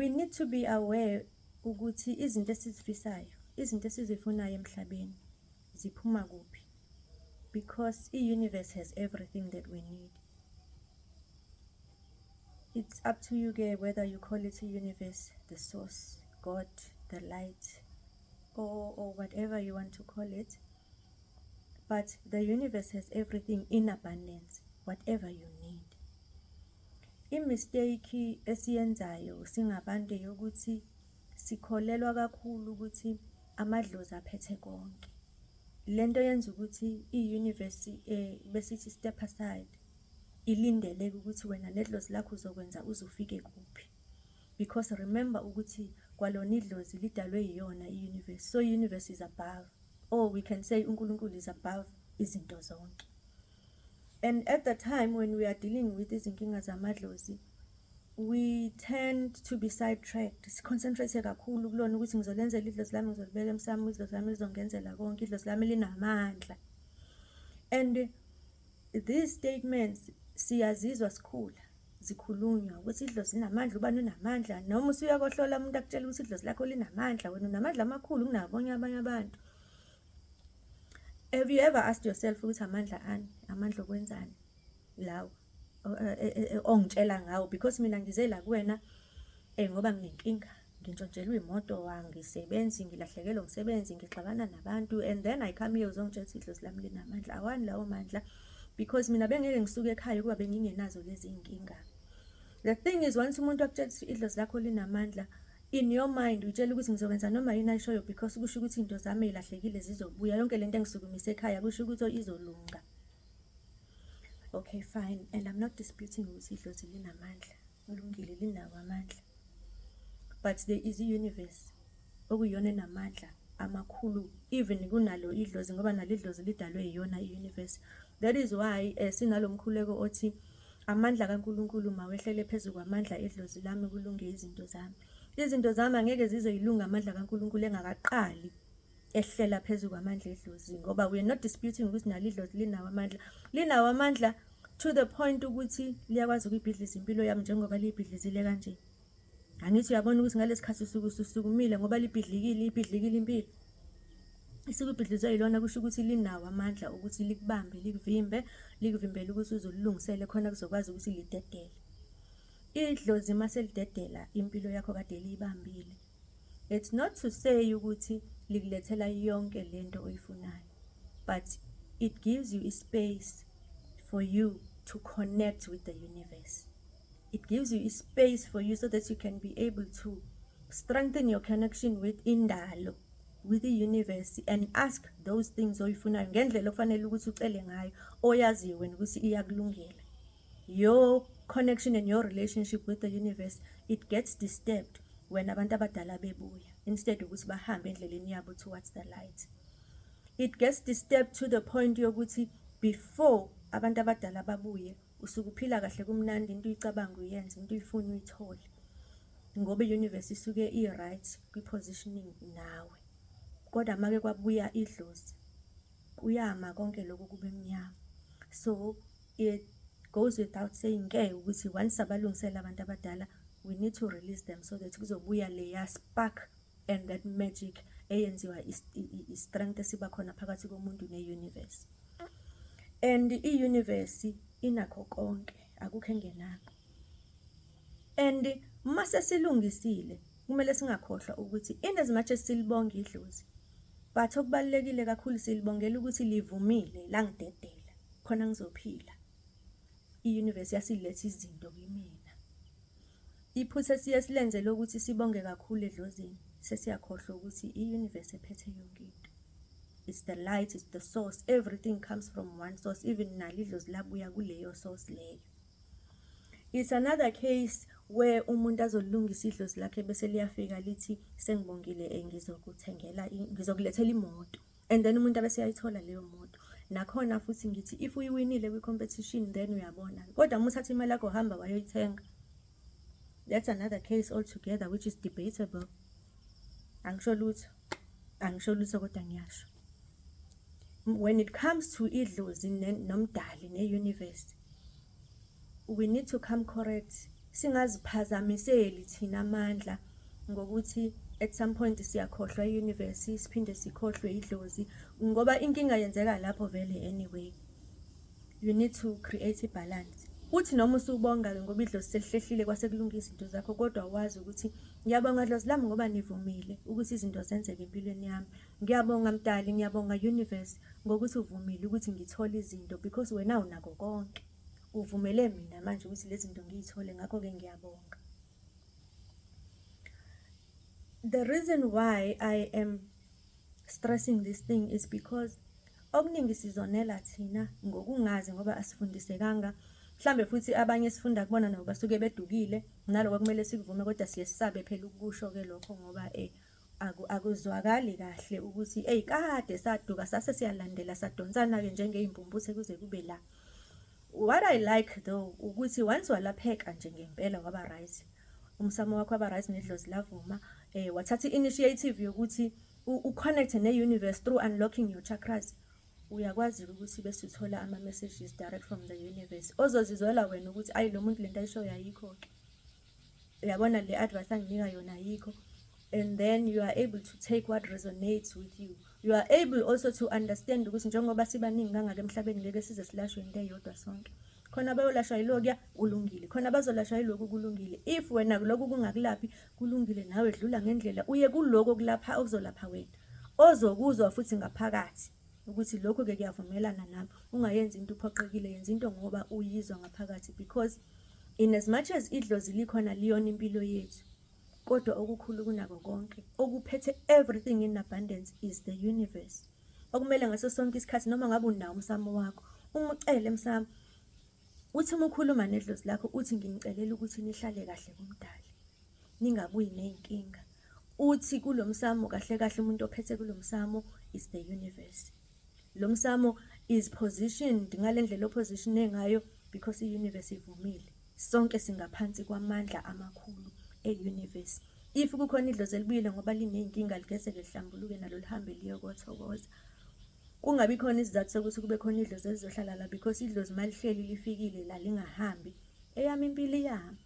We need to be aware ukuthi izinto esizifisayo, izinto esizifunayo emhlabeni ziphuma kuphi, because i-universe has everything that we need. It's up to you ke whether you call it a universe, the source, God, the light, or whatever you want to call it. But the universe has everything in abundance, whatever you need. I-mistake esiyenzayo singabantu eyokuthi sikholelwa kakhulu ukuthi amadlozi aphethe konke. Lento yenza ukuthi i-universe besithi step aside, ilindeleke ukuthi wena nedlozi lakho uzokwenza uze ufike kuphi. Because remember ukuthi kwalona idlozi lidalwe yiyona i-universe. So universe is above, or we can say uNkulunkulu is above izinto zonke. And at the time when we are dealing with izinkinga zamadlozi, we tend to be sidetracked. Si-concentrate kakhulu kulona ukuthi ngizolenzela idlozi lami, ngizolibeka emsamo, idlozi lami lizongenzela konke, idlozi lami linamandla. And these statements siyazizwa sikhula zikhulunywa ukuthi idlozi linamandla, ubani unamandla, noma usuya kohlola umuntu akutshela ukuthi idlozi lakho linamandla, wena unamandla amakhulu kunabonye abanye abantu. Have you ever asked yourself ukuthi amandla ani, amandla okwenzani lawo ongitshela ngawo? Because mina ngize la kuwena ngoba nginenkinga, ngintshontshelwe imoto, angisebenzi, ngilahlekelwe umsebenzi, ngixabana nabantu, and then I come here uzongitshela ukuthi idlozi lami linamandla. Awani lawo mandla? Because mina bengeke ngisuke ekhaya ukuba bengingenazo lezi iy'nkinga. The thing is, once umuntu akutshela ukuthi idlozi lakho linamandla, in your mind uyitshela ukuthi ngizokwenza noma yini ayishoyo, because kusho ukuthi iy'nto zami ey'lahlekile zizobuya, yonke lento engisukumise ekhaya kusho ukuthi izolunga. Okay, fine, and I'm not disputing ukuthi idlozi linamandla, kulungile, linawo amandla, but there is i-universe okuyiyona enamandla amakhulu even kunalo idlozi, ngoba nalo idlozi lidalwe yiyona i-universe. That is why sinalo mkhuleko othi amandla kaNkulunkulu mawehlele phezu kwamandla edlozi lami, kulunge izinto zami. Izinto zami angeke zize yilunge amandla kaNkulunkulu engakaqali ehlela phezu kwamandla edlozi, ngoba we are not disputing ukuthi nalo idlozi linawo amandla. Linawo amandla to the point ukuthi liyakwazi ukuyibhidliza impilo yami njengoba liyibhidlizile kanje. Angithi uyabona ukuthi ngalesi khathi usuke ususukumile ngoba libhidlikile, ibhidlikile impilo isuke ibhidlizwe yilona. Kusho ukuthi linawo amandla ukuthi likubambe, likuvimbe, likuvimbele ukuthi uzolilungisele khona kuzokwazi ukuthi lidedele idlozi. Mase lidedela impilo yakho kade liyibambile, it's not to say ukuthi likulethela yonke lento oyifunayo, but it gives you a space for you to connect with the universe. It gives you a space for you so that you can be able to strengthen your connection with indalo, with the universe, and ask those things oyifunayo ngendlela okufanele ukuthi ucele ngayo, oyaziyo wena ukuthi iyakulungela. Your connection and your relationship with the universe, it gets disturbed when abantu abadala bebuya instead ukuthi bahambe endleleni yabo towards the light. It gets disturbed to the point yokuthi before abantu abadala babuye, usuke uphila kahle, kumnandi, into uyicabanga uyenze, into uyifuna uyithole, ngoba i-universe isuke i-right kwi-positioning nawe. Kodwa make kwabuya idlozi, kuyama konke lokhu, kube mnyama. So it goes without saying ke ukuthi once sabalungisela abantu abadala, we need to release them so that kuzobuya leya spark and that magic eyenziwa i-strength esiba khona phakathi komuntu ne-universe. And i-universe inakho konke, akukho engenakho. And mase silungisile, kumele singakhohlwa ukuthi in as much as silibonga idlozi, but okubalulekile kakhulu, silibongela ukuthi livumile langidedela khona ngizophila. I-universe yasiletha izinto kimina. Iphutha esiye silenze lokuthi sibonge kakhulu edlozini, sesiyakhohlwa ukuthi i-universe ephethe yonke into. It's the light, it's the source. Everything comes from one source. Even nalo idlozi labuya kuleyo source leyo. It's another case where umuntu azolungisa idlozi lakhe bese liyafika lithi, "Sengibongile, ngizokuthengela, ngizokulethela imoto," and then umuntu abese uyayithola leyo moto. Nakhona futhi ngithi if uyiwinile kwi-competition, then uyabona. Kodwa uma uthatha imali yakho uhamba wayoyithenga, that's another case altogether, which is debatable. Angisho lutho, angisho lutho, kodwa ngiyasho, when it comes to idlozi nomdali ne-universe, we need to come correct. Singaziphazamiseli thina amandla ngokuthi at some point siyakhohlwa i-universe, siphinde sikhohlwe idlozi, ngoba inkinga yenzeka lapho vele. Anyway, you need to create i-balance. Uthi noma usubonga-ke ngoba idlozi selihlehlile kwase kulunga izinto zakho, kodwa wazi ukuthi ngiyabonga dlozi lami ngoba nivumile ukuthi izinto zenzeke empilweni yami. Ngiyabonga Mdali, ngiyabonga universe ngokuthi uvumile ukuthi ngithole izinto, because wena unako konke. Uvumele mina manje ukuthi lezi zinto ngiyithole, ngakho-ke ngiyabonga. The reason why I am stressing this thing is because okuningi sizonela thina ngokungazi, ngoba asifundisekanga. Mhlambe futhi abanye sifunda kubona nabo basuke bedukile, naloko kumele sikuvume, kodwa siye sisabe phela ukusho-ke lokho ngoba akuzwakali kahle ukuthi eyi kade saduka, sase siyalandela, sadonsana-ke njengey'mpumputhe kuze kube la. What I like though ukuthi once walapheka nje ngempela, waba right umsamo wakho, waba right nedlozi lavuma, wathatha i-initiative yokuthi u-connect ne-universe through unlocking your chakras, uyakwazi ukuthi bese uthola ama-messages direct from the universe, ozozizwela wena ukuthi ayi, lo muntu lento ayishoyo ayikho-ke, uyabona, le advice anginika yona ayikho. And then you are able to take what resonates with you. You are able also to understand ukuthi njengoba sibaningi kangaka emhlabeni, ngeke size silashwe into eyodwa sonke. Khona bayolashwa yilokuya, kulungile, khona bazolashwa yiloku, kulungile. If wena lokhu kungakulaphi, kulungile nawe, dlula ngendlela uye kuloko okulapha, okuzolapha wena, ozokuzwa futhi ngaphakathi ukuthi lokhu-ke kuyavumelana nami. Ungayenzi into uphoqekile, yenza into ngoba uyizwa ngaphakathi, because in as much as idlozi likhona, liyona impilo yethu, kodwa okukhulu kunako konke, okuphethe everything in abundance, is the universe, okumele ngaso sonke isikhathi, noma ngabe unawo umsamo wakho, uma ucele emsamo, uthi uma ukhuluma nedlozi lakho uthi, "Nginicelela ukuthi nihlale kahle kuMdali, ningabuyi ney'nkinga." Uthi kulo msamo, kahle kahle umuntu ophethe kulo msamo is the universe. Lo msamo is positioned ngale ndlela o-positione ngayo because i-universe ivumile. Sonke singaphansi kwamandla amakhulu e-universe. If kukhona idlozi elibuyile ngoba liney'nkinga, ligezeke, lihlambuluke nalo, lihambe liye kothokoza. Kungabi khona isizathu sokuthi kube khona idlozi elizohlala la, because idlozi malihleli lifikile la, lingahambi, eyami impilo iyahamba.